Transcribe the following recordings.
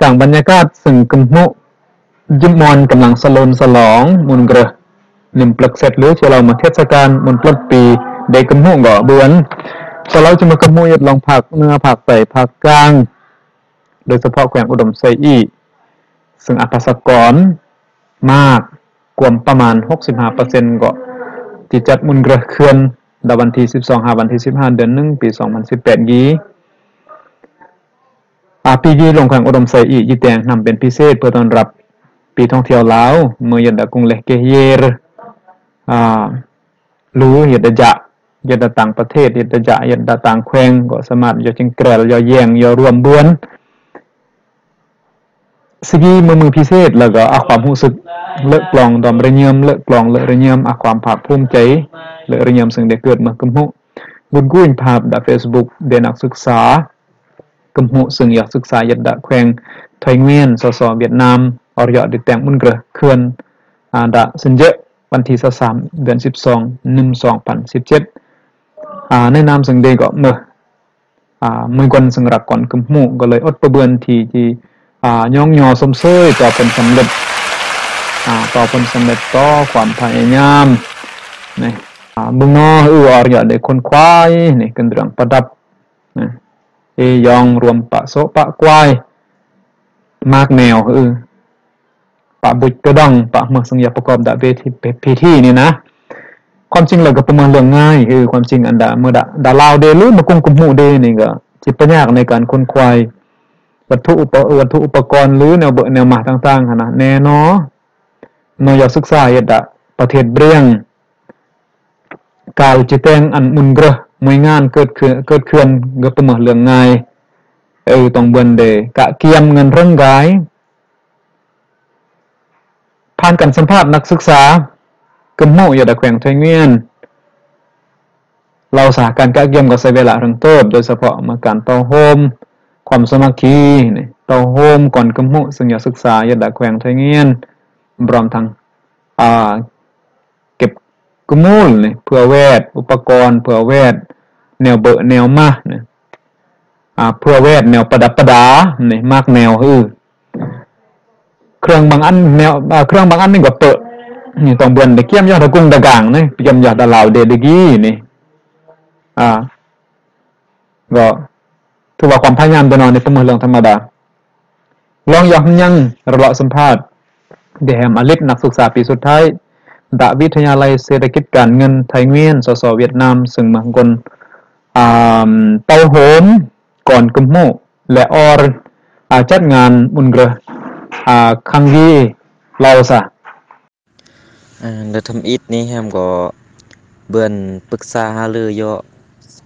ສ້າງບັນຍາກາດເຊິ່ງກຶມຮຸ ຍິ້ມມ່ວນກຳລັງສະເຫຼີມສະຫຼອງ ມຸນເກຣື ໜຶ່ງປຶກເສັດ ຫຼື ເຊື່ອລາວມາເທດສະການບຸນປຶດປີ ເດກຶມຮຸກໍເບືອນ ສະເຫຼີມຈະມາກຶມຮຸຢູ່ລອງພາກເໜືອ ພາກໃຕ້ ພາກກາງ ໂດຍສະເພາະແຂວງອຸດົມໄຊອີກ ເຊິ່ງອາກາສະກອນມາກກວມປະມານຫົກສິບຫ້າເປີເຊັນ ກໍຈະຈັດມຸນເກຣືເຂື່ອນ ແຕ່ວັນທີສິບສອງຫາວັນທີສິບຫ້າ ເດືອນໜຶ່ງ ປີສອງພັນສິບແປດນີ້ ອາ ປີນີ້ ຫຼວງແຂວງອຸດົມໄຊອີກ ຈີແຕງນຳເປັນພິເສດ ເພື່ອຕ້ອນຮັບປີທ່ອງທ່ຽວລາວ ເມື່ອຢຽດດາກຸງເລກເກເຢຣ ອາ ຫຼື ຢຽດດາຈະ ຢຽດດາຕ່າງປະເທດ ຢຽດດາຈະ ຢຽດດາຕ່າງແຂວງ ກໍສາມາດຢໍ່ຈິງແກຣລ ຢໍ່ແຢງ ຢໍ່ລວມເບືອນ ສະກີເມື່ອມື້ພິເສດ ແລ້ວກໍອາຄວາມຮູ້ສຶກ ເລີກກລອງດອມລະເຍີມ ເລີກກລອງເລີກລະເຍີມ ອາຄວາມພາກພູມໃຈ ເລີກລະເຍີມ ເຊິ່ງໄດ້ເກີດເມື່ອກຶມຮຸ ບຸນກຸຍພາບດາເຟສບຸກ ເດນັກສຶກສາ ກຶມຮຸເຊິ່ງຢາກສຶກສາ ຢຽດດາແຂວງໄທງວຽນ ສສ ຫວຽດນາມ ອອກເຍາະໄດ້ແຕ່ງມຸນເກຣືເຂື່ອນ ອາ ດາເຊິນເຢະ ວັນທີຊາວສາມ ເດືອນສິບສອງ ໜຶ່ງ ສອງພັນສິບເຈັດ ອາ ໃນນາມເຊິ່ງເດກໍເມີ ອາ ເມີກວນເຊິ່ງລັກກອນກຶມຮຸ ກໍເລີຍອົດປະເບືອນທີ່ ທີ່ ອາ ຍ້ອງຍໍຊົມເຊີຍຕໍ່ຜົນສຳເລັດ ອາ ຕໍ່ຜົນສຳເລັດ ຕໍ່ຄວາມພະຍາຍາມ ນີ້ ອາ ເບິ່ງນໍ ອື ອອກເຍາະໄດ້ຂົນຂວາຍ ນີ້ ຂຶ້ນເລື່ອງປະດັບ ນະ ເອຢອງ ລວມປະໂສປະກວາຍ ໝາກແມວ ອື ປະບຸດກະດອງ ປະເມືອກເຊິ່ງຢາປະກອບດາເວທີ ພິທີນີ້ນະ ຄວາມຈິງແລ້ວກໍບໍ່ແມ່ນເລື່ອງງ່າຍ ຄືຄວາມຈິງອັນດາ ເມື່ອດາ ດາລາວເດ ຫຼື ມາກຸງກຸມຮູ້ເດ ນີ້ກໍຊິປະຍາກໃນການຂົນຂວາຍ ວັດຖຸອຸປະ ວັດຖຸອຸປະກອນ ຫຼື ແນວເບີແນວມາຕ່າງໆຫັ້ນນະ ແນ່ນອນ ເນາະ ຢາກສຶກສາເຮັດດາ ປະເທດເບຣຽງ ກາວຈິແຕ່ງອັນມຸນເກຣື ມວຍງານເກີດເຂື່ອນ ເກີດເຂື່ອນກໍບໍ່ແມ່ນເລື່ອງງ່າຍ ເອີ ຕ້ອງເບິ່ງເດ ກະກຽມເງິນເລື່ອງກາຍ ຜ່ານການສຳພາດນັກສຶກສາ ກຶມຮູ້ຢູ່ໃນແຂວງໄທງວຽນ ລາວສາ ການກະກຽມກໍໃຊ້ເວລາເຖິງເຕີບ ໂດຍສະເພາະມາການເຕົ້າໂຮມຄວາມສາມັກຄີ ນີ້ ເຕົ້າໂຮມກ່ອນກຶມຮູ້ ເຊິ່ງຢາກສຶກສາຢູ່ໃນແຂວງໄທງວຽນ ພ້ອມທັງ ອາ ເກັບກະມູນນີ້ ເພື່ອແວດ ອຸປະກອນເພື່ອແວດ ແນວເບີແນວມານີ້ ອາ ເພື່ອແວດແນວປະດັບປະດານີ້ ໝາກແມວຄື ເຄື່ອງບາງອັນແນວ ອາ ເຄື່ອງບາງອັນນີ້ກໍເປີະ ນີ້ຕ້ອງເບິ່ງໄດ້ ກຽມຢາດຕະກຸງຕະກາງນີ້ ກຽມຢາດຕະລາວເດດະກີນີ້ ອາ ກໍຖືວ່າຄວາມພະຍາຍາມຕົວນ້ອຍນີ້ ເປັນເລື່ອງທຳມະດາ. ລອງຢາກຮູ້ຫຍັງ ລະເລາະສຳພາດ ເດແຮມ ອາລິດ ນັກສຶກສາປີສຸດທ້າຍ ດາວິທະຍາໄລເສດຖະກິດການເງິນໄທງວຽນ ສສ ຫວຽດນາມ ເຊິ່ງມາກົນ ອາ ເຕົ້າໂຮມ ກ່ອນກຶມຮູ້ ແລະ ອອນ ອາ ຈັດງານມຸນເກຣ ອາ ຄັງກີ ລາວສາ ອາ ແລະ ທຳອິດນີ້ແຮມກໍເບືອນປຶກສາຫາລືເຍາະ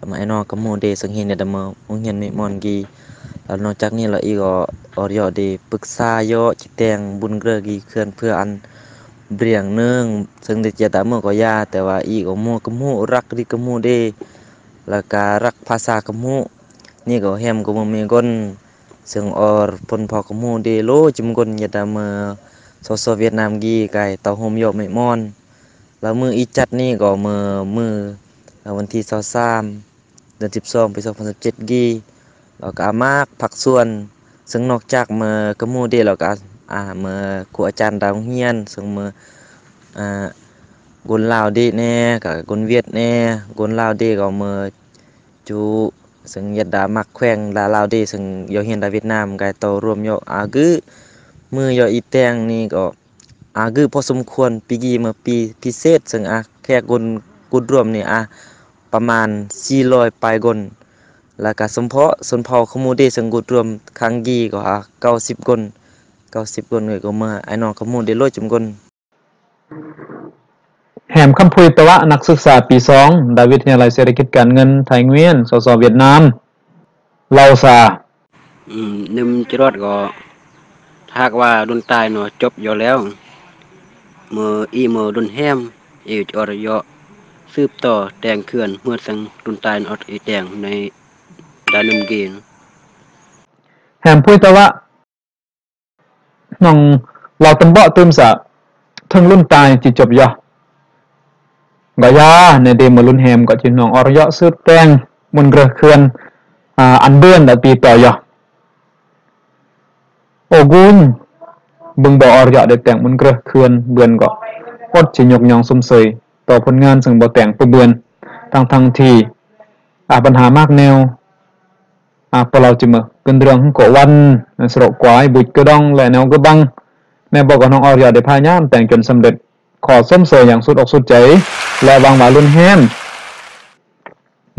ມາໄອ້ນ້ອງກະໝູເດ ເຊິ່ງຮຽນຢູ່ດຳໂຮງຮຽນເມມອນກີ ແລ້ວນອກຈາກນີ້ລະອີກກໍອອດເຍາະເດ ປຶກສາເຍາະ ຈິແຕ່ງບຸນເກຣກີເຂື່ອນເພື່ອອັນເບຣຽງເນີງ ເຊິ່ງໄດ້ເຈຍຕາເມືອກໍຢ່າ ແຕ່ວ່າອີກກໍໝູກະໝູ ລັກດີກະໝູເດ ແລ້ວກະລັກພາສາກະໝູ ນີ້ກໍແຮມກໍບໍ່ມີກົນ ເຊິ່ງອອນພົນພໍ່ກະໝູເດໂລຈິມກົນ ຢາດາເມີ ສສ ຫວຽດນາມກີ ກາຍເຕົ້າໂຮມເຍາະເມມອນ ລະມື້ອີຈັດນີ້ກໍເມີ ມື້ ລະວັນທີຊາວສາມ ເດືອນສິບສອງ ປີສອງພັນສິບເຈັດກີ ລະກະອາມາກຜັກສວນ ເຊິ່ງນອກຈາກເມີກະໝູເດ ລະກະອາ ເມີຄູອາຈານຕາມໂຮງຮຽນ ເຊິ່ງເມີ ອາ ຄົນລາວເດແນ່ ກະຄົນຫວຽດແນ່ ຄົນລາວເດກໍເມີ ຈູ ເຊິ່ງຢາດດາມັກແຂວງດາລາວເດ ເຊິ່ງຢາກຮຽນດາຫວຽດນາມ ກາຍໂຕລວມຍອກອາກຶ ມື້ຍອກອີແຕງນີ້ກໍອາກຶພໍສົມຄວນ ປີກີເມື່ອປີພິເສດ ເຊິ່ງອາແຂກຄົນກຸດລວມນີ້ອາປະມານສີ່ຮ້ອຍປາຍຄົນ ລະກະສົມເພາະຊົນເຜົ່າຂະໝູເດ ເຊິ່ງກຸດລວມຄັ້ງກີກໍອາເກົ້າສິບຄົນ ເກົ້າສິບຄົນ ກໍເມື່ອໄອ້ນ້ອງຂະໝູເດໂລດຈຸມຄົນ. ແຮມ ຄຳພຸຍຕະວະ ນັກສຶກສາປີສອງ ດ້ານວິທະຍາໄລເສດຖະກິດການເງິນໄທງວຽນ ສສ ຫວຽດນາມ ລາວສາ ອືມ ໜຶ່ງຈະລອດກໍ ຖ້າຫາກວ່າລຸນຕາຍເນາະ ຈົບຢູ່ແລ້ວ ເມື່ອອີເມື່ອລຸນແຮມ ອີຈະອອດເຍາະ ສືບຕໍ່ແຕ່ງເຂື່ອນເມື່ອສັງລຸນຕາຍເນາະ ອີແຕ່ງໃນດານຳເກນ ແຮມ ພຸຍຕະວະ ນ້ອງລາວຕຳເບາະຕື່ມສະ ເຖິງລຸນຕາຍຈິຈົບຢາ ກໍຢາ ໃນເດມລຸນແຮມກໍຈິນ້ອງອອກເຍາະສືບແຕ່ງ ມຸນເກຣເຂື່ອນ ອາ ອັນເບືອນລະປີຕໍ່ຢາ ໂອກຸນ ເບິ່ງບໍ່ ອາວະຍະ ໄດ້ແຕ່ງບຸນເກືອເຂື່ອນເບືອນກໍ ອົດຊິຍົກຍ້ອງຊົມເຊີຍຕໍ່ຜົນງານເຊິ່ງບໍ່ແຕ່ງປະເບືອນ ທັງໆທີ່ ອາ ບັນຫາມາກແນວ ອາ ປະເລົາຈິເມີ ເກີນເລື່ອງຫຶງກໍວັນ ສະເລາະກວາຍ ບຸດກະດອງ ແລະ ແນວກະບັງ ແມ່ນບໍ່ກໍນ້ອງອາວະຍະ ໄດ້ພະຍາຍາມແຕ່ງຈົນສຳເລັດ ຂໍຊົມເຊີຍຢ່າງສຸດອົກສຸດໃຈ ແລະ ຫວັງວ່າລຸນແຮມ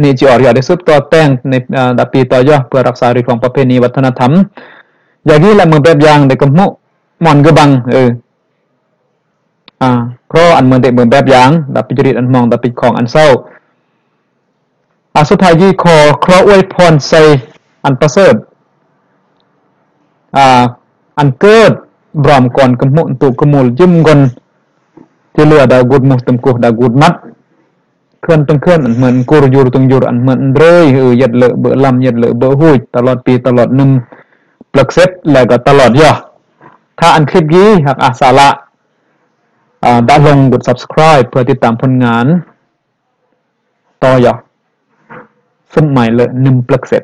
ນີ້ຈິອອກຢາກໄດ້ສືບຕໍ່ແຕ່ງໃນ ອາ ດາປີຕໍ່ຢາ ເພື່ອຮັກສາຮີດຄອງປະເພນີວັດທະນະທຳ ຢາກີແລະເມືອງແບບຢ່າງ ໄດ້ກຳໝູ່ມ່ອນກະບັງ ເອີ ອາ ເພາະອັນເມືອງເດັກເມືອງແບບຢ່າງ ດາປິດຈະລິດອັນໝອງ ດາປິດຂອງອັນເສົ້າ ອາ ສຸດທ້າຍຢີຂໍ ຂໍອວຍພອນໄຊອັນປະເສີດ ອາ ອັນເກີດ ບຣອມກອນກະໝູ່ຕຸກະມູລຢືມກົນ ທີ່ເຫຼືອດາກຸດມຸດຕຶມກຸດາກຸດມັດ ເຂື່ອນເປັນເຂື່ອນອັນເໝືອນກຸຣ ຢູຣຕຶງຢູຣອັນເໝືອນເຣຍ ເອີ ເຢັດເລີເບີລຳ ເຢັດເລີເບີຫູຍ ຕະຫຼອດປີຕະຫຼອດໜຶ່ມ ປຶກເສັດ ແລະກໍຕະຫຼອດຢາ ຖ້າອັນຄລິບດີຫາກອາສາລະ ອາ ດາລົງກົດ subscribe ເພື່ອຕິດຕາມຜົນງານຕໍ່ຢາ ສົມໝາຍເລີໜຶ່ມປຶກເສັດ.